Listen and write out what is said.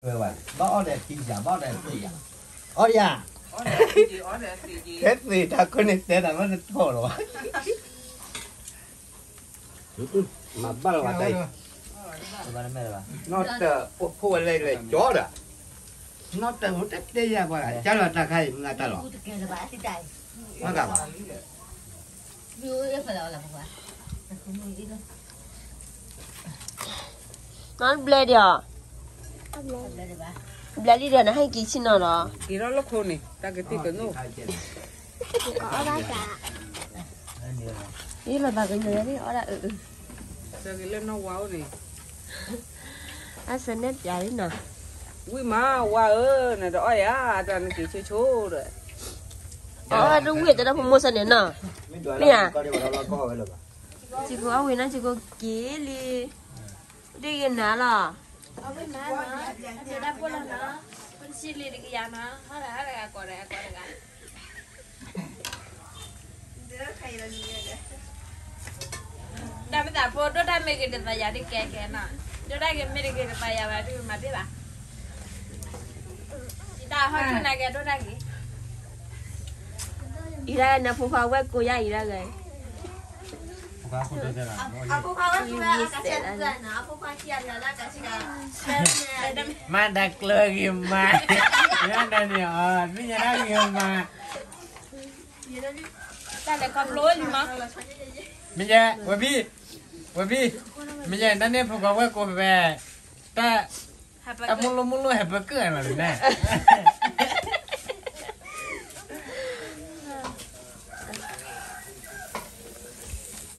ဝဲဘၣ်, ဘၣ်အီၣ်ဒီးအသံယၤ, ဘၣ်အီၣ်ဒီးအသံယၤ, အီၣ်ဒီးယၤ, ဟဲသ့ၣ်တၢ်ခိၣ်န့ၣ်တဲတၢ်လီၤတထီၣ်လီၤဘၣ်. မၤဘၣ်လီၤဘၣ်တၢ်အံၤ, နီၢ်တၢ်အိၣ်ဖှိၣ်ဝဲလၢလဲၤကၠီဒီး, နီၢ်တၢ်အိၣ်တတဲယၤပှၤ, ကၢ်လီၤတၢ်ခါအံၤ မၤတၢ်လီၤ. မၤကဘၣ် နီၢ်ဘျဲၣ်ဒံးအီၤ, ဘျဲၣ်လံဒီး နဟဲက့ၤဆ့ၣ်နီၤလီၤ. က့ၤထီၣ်လၢခိန့ၣ် တၢ်ကတံၢ်ကနိၣ်, အီၣ်ဘၣ်ကးလၢနီၢ်ဝါအိၣ်န့ၣ်, အစနဲၣ်ပျးလံနီၤ, ဝံၣ်မးဝါဧၢ, နတအီၣ်ယၤ တၢ်နက့ၤဆိဆိဒီး, အီၣ်တဝံၣ်တၢ်ဒီးဖိမိၢ်စၢ်န့ၣ်နီၤ, မ့ၢ်ဧါ, စ့ၢ်ကီးအီၣ်ဝံၣ်နီၤ စ့ၢ်ကီးက့ၤလံ, ဒ်ဂ့ၤနၤလီၤ, တၢ်ဖိလီၤနီၤ, ပတဆံလံတကယၤနီၤ, ဟီၣ်တဂၤဟီၣ်တဂၤကိးဒီးအကိးတဂၤ တၢ်မ့ၢ်သးဖိ ဒိၣ်တၢ်မ့ၢ်ဂ့ၤတသးယၤဒ်ကဲကဲနီၤ, ဒိၣ်တၢ်ဂ့ၤမ့ၢ်တဂ့ၤတသးယၤဘၣ် ဒ်မၤတ့ၢ်ဘၣ်, တၢ်ဟီၣ်ဆူၣ်နာ်က့ ဒိၣ်တၢ်ဂ့ၤ, အံၤဒၣ်နဖိခွါဝဲၢ်ကိးယါအံၤဒၣ်ဂ့ၤ, မၤတၢ်ကျၢၤဂ့ၤမး, ယဒၣ်န့ၣ်အီၤ မ့ၢ်ယဒၣ်ဂ့ၤမး, တၢ်လဲၤခီဖျိလံမး, မ့ၢ်ယဲ ဝဲဘံ, ဝဲဘံ, မ့ၢ်ယဲ တၢ်န့ၣ်ဖိခွါဝဲၢ်ကိးဖဲ, တၢ်, တၢ်မိၢ်လိၢ်မိၢ်လိၢ်ဟဲပၢၤကၢၢ်လီၤန့ၣ်,